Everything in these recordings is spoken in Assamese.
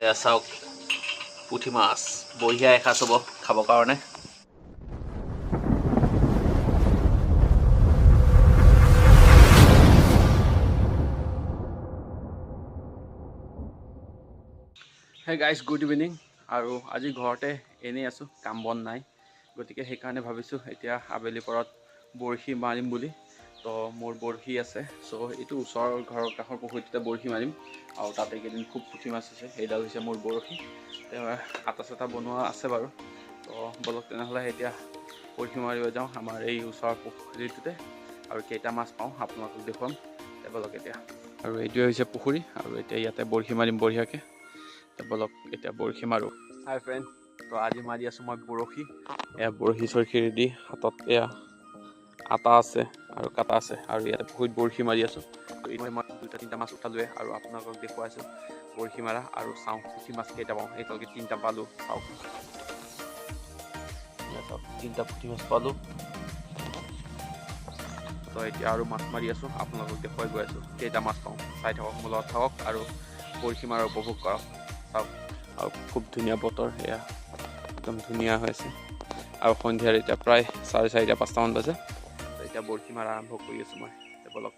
এয়া চাওক পুঠি মাছ, বঢ়িয়া এসাঁজ হ'ব খাবৰ কাৰণে। Hey guys, good evening. আৰু আজি ঘৰতে এনেই আছোঁ, কাম বন নাই, গতিকে সেইকাৰণে ভাবিছোঁ এতিয়া আবেলি পৰত বৰশী মাৰিম বুলি। তো মোৰ বৰশী আছে, চ' এইটো ওচৰৰ ঘৰৰ কাষৰ পুখুৰীটোতে বৰশী মাৰিম। আৰু তাতে এইকেইদিন খুব পুঠি মাছ আছে। সেইডাল হৈছে মোৰ বৰশী, আটা চাটা বনোৱা আছে বাৰু। তো ব'লক তেনেহ'লে এতিয়া বৰশী মাৰিব যাওঁ আমাৰ এই ওচৰৰ পুখুৰীটোতে, আৰু কেইটা মাছ পাওঁ আপোনালোকক দেখুৱাম। ব'লক এতিয়া। আৰু এইটোৱে হৈছে পুখুৰী, আৰু এতিয়া ইয়াতে বৰশী মাৰিম বঢ়িয়াকৈ। ব'লক এতিয়া বৰশী মাৰোঁ। হাই ফ্ৰেণ্ড, তো আজি মাৰি আছোঁ মই বৰশী। এয়া বৰশী চৰশী ৰেডি, হাতত এয়া আটা আছে আৰু কাটা আছে, আৰু ইয়াতে পুখুৰীত বৰশী মাৰি আছোঁ। মই দুটা তিনিটা মাছ উঠালোৱে আৰু আপোনালোকক দেখুৱাইছোঁ বৰশী মাৰা, আৰু চাওঁ পুঠি মাছ কেইটা পাওঁ। এতিয়ালৈকে তিনিটা পালোঁ, চাওক চাওক তিনিটা পুঠি মাছ পালোঁ। তো এতিয়া আৰু মাছ মাৰি আছোঁ, আপোনালোকক দেখুৱাই গৈ আছোঁ কেইটা মাছ পাওঁ। চাই থাকক, মোৰ লগত থাকক আৰু বৰশী মাৰা উপভোগ কৰক। চাওক, আৰু খুব ধুনীয়া বতৰ, এয়া একদম ধুনীয়া হৈ আছে। আৰু সন্ধিয়াৰ এতিয়া প্ৰায় 4:30 5টামান বাজে। এতিয়া বৰশী মাৰা আৰম্ভ কৰি আছোঁ মই, ব'লক।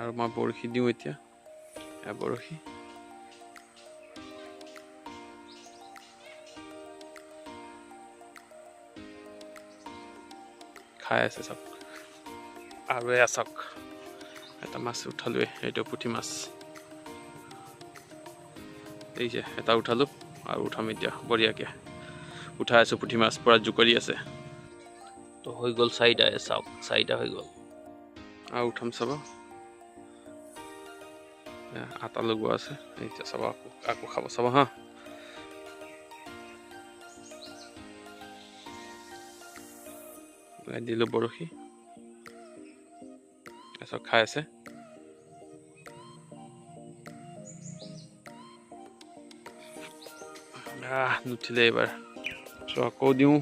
আৰু মই বৰশী দিওঁ এতিয়া, এয়া বৰশী। খাই আছে চাওক। আৰু এয়া চাওক, এটা মাছ উঠালোৱে, এইটো পুঠি মাছ। এই যে এটা উঠালোঁ, আৰু উঠাম এতিয়া বঢ়িয়াকৈ। উঠাই আছোঁ পুঠি মাছ, পূৰা জোকাৰি আছে। তো হৈ গ'ল চাৰিটা, চাওক চাৰিটা হৈ গ'ল। আৰু উঠাম চাব, আটা লগোৱা আছে। এতিয়া চাব আকৌ আকৌ খাব চাব হা। দিলোঁ বৰশী, চব খাই আছে। নুঠিলে এইবাৰ, চ' আকৌ দিওঁ।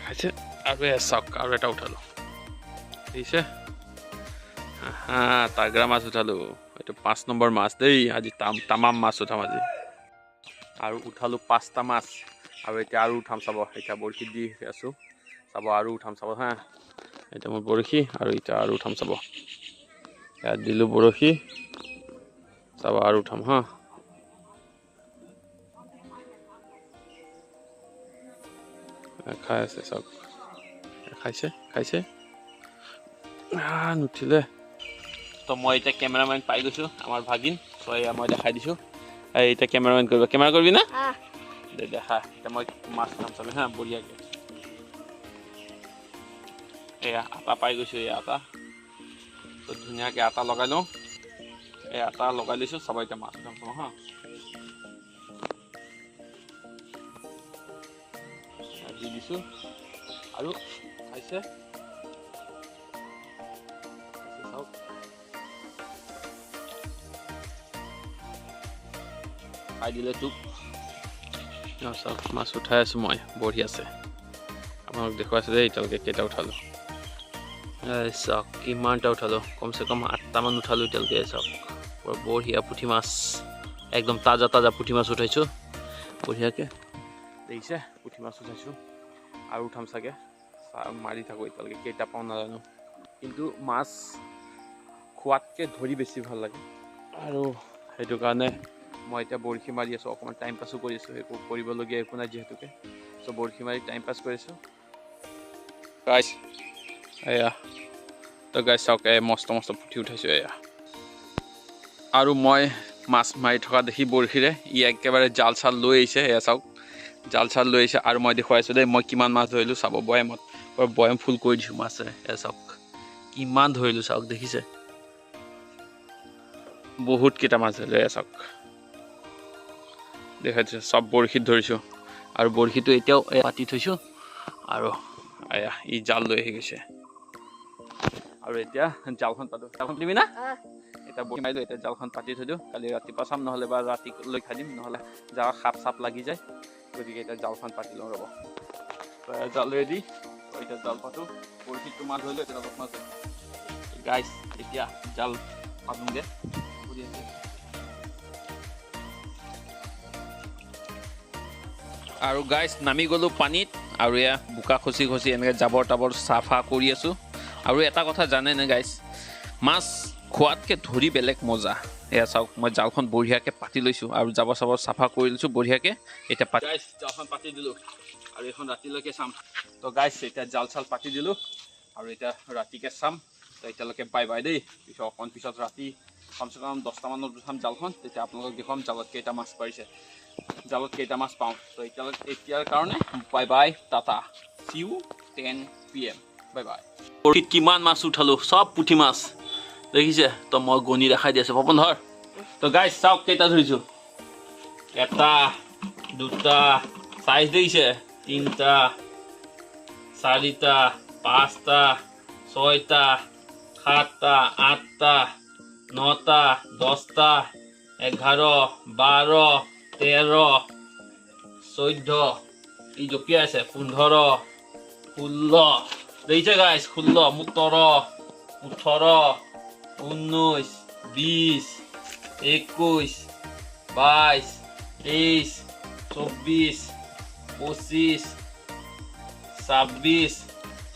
খাইছে। আৰু এয়া চাওক, আৰু এটা উঠালোঁ, দেখিছে? হা, তাগৰা মাছ উঠালোঁ। এইটো 5 নম্বৰ মাছ দেই আজি, তামাম মাছ উঠাম আজি। আৰু উঠালোঁ 5টা মাছ, আৰু এতিয়া আৰু উঠাম চাব। এতিয়া বৰশী দি আছোঁ চাব, আৰু উঠাম চাব হা। এতিয়া মোৰ বৰশী, আৰু এতিয়া আৰু উঠাম চাব। ইয়াত দিলোঁ বৰশী চাব, আৰু উঠাম হা। খাই আছে চাওক, খাইছে খাইছে, নুঠিলে। তো মই এতিয়া কেমেৰামেন পাই গৈছোঁ, আমাৰ ভাগিন। চ' এয়া মই দেখাই দিছোঁ। এই এতিয়া কেমেৰামেন কৰিব, কেমেৰা কৰিবি না? দে দেখা। এতিয়া মই মাছ উঠাম চাবি হা, বঢ়িয়াকৈ। এয়া আটা পাই গৈছোঁ, এয়া আটা। তো ধুনীয়াকৈ আটা লগাই লওঁ। এই আটা লগাই লৈছোঁ চাব, এতিয়া মাছ উঠাম চাব হা। দি দিছোঁ আৰু খাইছে চাওক। খাই দিলে টোপ। চাওক মাছ উঠাই আছোঁ মই, বঢ়িয়াছে। আপোনালোক দেখুৱাইছোঁ দেই এতিয়ালৈকে কেইটা উঠালোঁ। চাওক কিমানটা উঠালোঁ, কমচে কম 8টামান উঠালোঁ এতিয়ালৈকে। চাওক বৰ বঢ়িয়া পুঠি মাছ, একদম তাজা তাজা পুঠি মাছ উঠাইছোঁ বঢ়িয়াকৈ। দেখিছে পুঠি মাছ উঠাইছোঁ, আৰু উঠাম চাগে। মাৰি থাকোঁ এতিয়ালৈকে, কেইটা পাওঁ নাজানো। কিন্তু মাছ খোৱাতকৈ ধৰি বেছি ভাল লাগে, আৰু সেইটো কাৰণে মই এতিয়া বৰশী মাৰি আছোঁ। অকণমান টাইম পাছো কৰি আছোঁ, একো কৰিবলগীয়া একো নাই যিহেতুকে। চ' বৰশী মাৰি টাইম পাছ কৰিছোঁ গাইছ। এয়া তো গাইছ চাওক, এই মস্ত মস্ত পুঠি উঠাইছোঁ এয়া। আৰু মই মাছ মাৰি থকা দেখি বৰশীৰে ই একেবাৰে জাল চাল লৈ আহিছে। এয়া চাওক, জাল চাল লৈ আহিছে। আৰু মই দেখুৱাইছোঁ দেই মই কিমান মাছ ধৰিলোঁ চাব। বয়ামত বয়াম ফুল কৰি দিছোঁ মাছেৰে। এয়া চাওক কিমান ধৰিলোঁ চাওক, দেখিছে? বহুত কেইটা মাছ ধৰিলোঁ। এয়া চাওক, দেখাই দিছোঁ, চব বৰশীত ধৰিছোঁ। আৰু বৰশীটো এতিয়াও পাতি থৈছোঁ। আৰু এয়া ই জাল লৈ আহি গৈছে। আৰু এতিয়া জালখন পাতোঁ। জালখন দিবি না? এতিয়া বৰশী মাৰিলোঁ, এতিয়া জালখন পাতি থৈ দিওঁ। কালি ৰাতিপুৱা চাম, নহ'লে বা ৰাতিলৈ খাই দিম, নহ'লে জালত সাপ চাপ লাগি যায়। গতিকে এতিয়া জালখন পাতি লওঁ ৰ'ব। জাল ৰেডি, এতিয়া জাল পাতোঁ। বৰশীতটো মাছ ধৰিলোঁ, এতিয়া জালত মাছ। গাইছ এতিয়া জাল পাতোঁগৈ। আৰু গাইছ নামি গ'লোঁ পানীত আৰু এয়া বোকা খচি খচি এনেকৈ জাবৰ তাবৰ চাফা কৰি আছোঁ। আৰু এটা কথা জানেনে গাইছ, মাছ খোৱাতকৈ ধৰি বেলেগ মজা। এয়া চাওক, মই জালখন বঢ়িয়াকৈ পাতি লৈছোঁ আৰু জাবৰ চাবৰ চাফা কৰি লৈছোঁ বঢ়িয়াকৈ। এতিয়া গাইছ জালখন পাতি দিলোঁ আৰু এইখন ৰাতিলৈকে চাম। তো গাইছ এতিয়া জাল চাল পাতি দিলোঁ আৰু এতিয়া ৰাতিকে চাম। তো এতিয়ালৈকে বাই বাই দেই। পিছত অকণ পিছত ৰাতি কমচে কম 10টামানত উঠাম জালখন, তেতিয়া আপোনালোকক দেখুৱাম জালত কেইটা মাছ পাৰিছে, জালত কেইটা মাছ পাওঁ। তো এতিয়ালৈকে এতিয়াৰ কাৰণে bye bye, tata, see you 10 PM, bye bye. বৰশীত কিমান মাছ উঠালোঁ, চব পুঠি মাছ দেখিছে। তো মই গণি দেখাই দি আছোঁ, পাপন ধৰ। তো গাইছ চাওক কেইটা ধৰিছোঁ, এটা দুটা চাইজ দেখিছে, 3টা 4টা 5টা 6টা 7টা 8টা 9টা 10টা 11 12 13 14, ই জঁপিয়াই আছে, 15 16, দেখিছে গাইছ, 16 17 18 19 20 21 22 23 24 25 26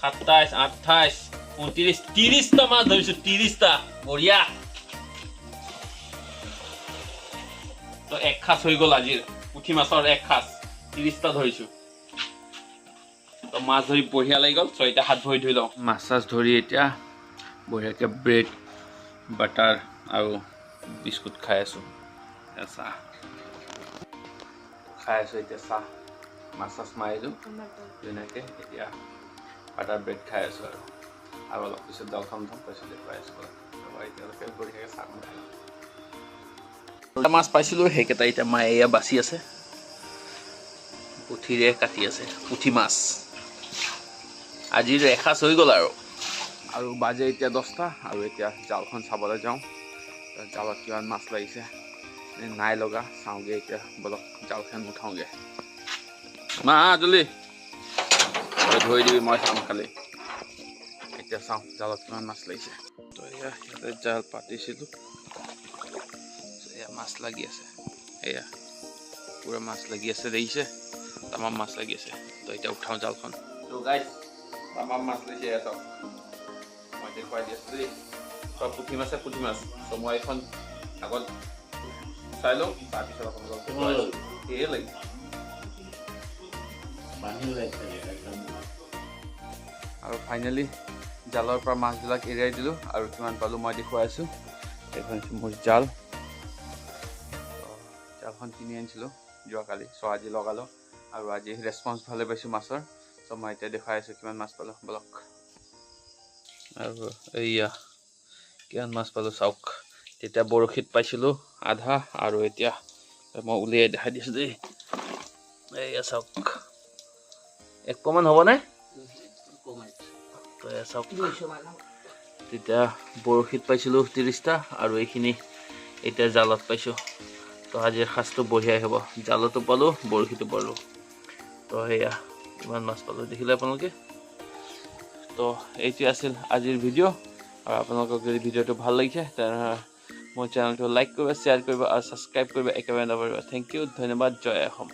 27 28 29 30টা মাছ ধৰিছোঁ, 30টা, বঢ়িয়া। তো এক সাঁজ হৈ গ'ল আজিৰ পুঠি মাছৰ এক সাঁজ, 30টা ধৰিছোঁ। তো মাছ ধৰি বঢ়িয়া লাগি গ'ল। 6টা হাত ভৰি ধুই লওঁ। মাছ চাছ ধৰি এতিয়া বঢ়িয়াকৈ ব্ৰেড বাটাৰ আৰু বিস্কুট খাই আছোঁ। চাহ খাই আছোঁ এতিয়া, চাহ মাছ চাছ মাৰিলোঁ ধুনীয়াকৈ। এতিয়া বাটাৰ ব্ৰেড খাই আছোঁ আৰু আৰু অলপ পিছত জালখন উঠাম, তাৰপিছত দেখুৱাই আছোঁ। এতিয়ালৈকে বঢ়িয়াকৈ চাহখন খাই লওঁ। মাছ পাইছিলোঁ সেইকেইটা এতিয়া মায়ে এয়া বাচি আছে, পুঠিৰে কাটি আছে পুঠি মাছ। আজিৰ এসাঁজ হৈ গ'ল আৰু। আৰু বাজে এতিয়া 10টা আৰু এতিয়া জালখন চাবলৈ যাওঁ, জালত কিমান মাছ লাগিছে নাই লগা চাওঁগৈ। এতিয়া বলক জালখন উঠাওঁগৈ। মা জলদি ধৰি দিবি, মই চাম খালি। এতিয়া চাওঁ জালত কিমান মাছ লাগিছে। তো এয়া ইয়াতে জাল পাতিছিলোঁ, এয়া মাছ লাগি আছে, এয়া পূৰা মাছ লাগি আছে, দেখিছে তামাম মাছ লাগি আছে। তো এতিয়া উঠাওঁ জালখন। তো গাইছ তামাম মাছ লাগিছে, এয়া চাওক, মই দেখুৱাই দি আছোঁ দেই। চব পুঠি মাছে পুঠি মাছ। তো মই এইখন আগত চাই লওঁ, তাৰপিছত আপোনালোকক সেয়ে লাগিছে। আৰু ফাইনেলি জালৰ পৰা মাছবিলাক এৰিয়াই দিলোঁ আৰু কিমান পালোঁ মই দেখুৱাই আছোঁ। এইখন হৈছে মোৰ জাল, জালখন কিনি আনিছিলোঁ যোৱাকালি, চ' আজি লগালোঁ আৰু আজি ৰেচপঞ্চ ভালে পাইছোঁ মাছৰ। চ' মই এতিয়া দেখুৱাই আছোঁ কিমান মাছ পালোঁ, বলক। আৰু এইয়া কিমান মাছ পালোঁ চাওক। তেতিয়া বৰশীত পাইছিলোঁ আধা, আৰু এতিয়া মই উলিয়াই দেখাই দিছোঁ দেই। এইয়া চাওক, 1 পোৱামান হ'বনে? তো এয়া চাওক, তেতিয়া বৰশীত পাইছিলোঁ 30টা আৰু এইখিনি এতিয়া জালত পাইছোঁ। তো আজিৰ সাজটো বঢ়িয়াই হ'ব, জালতো পালোঁ বৰশীতো পালোঁ। তো সেয়া ইমান মাছ পালোঁ, দেখিলে আপোনালোকে। তো এইটোৱে আছিল আজিৰ ভিডিঅ'। আৰু আপোনালোকক যদি ভিডিঅ'টো ভাল লাগিছে তেনেহ'লে মোৰ চেনেলটো লাইক কৰিব, শ্বেয়াৰ কৰিব আৰু ছাবস্ক্ৰাইব কৰিব একেবাৰে নাপাহৰিব। Thank U, ধন্যবাদ, জয় অসম।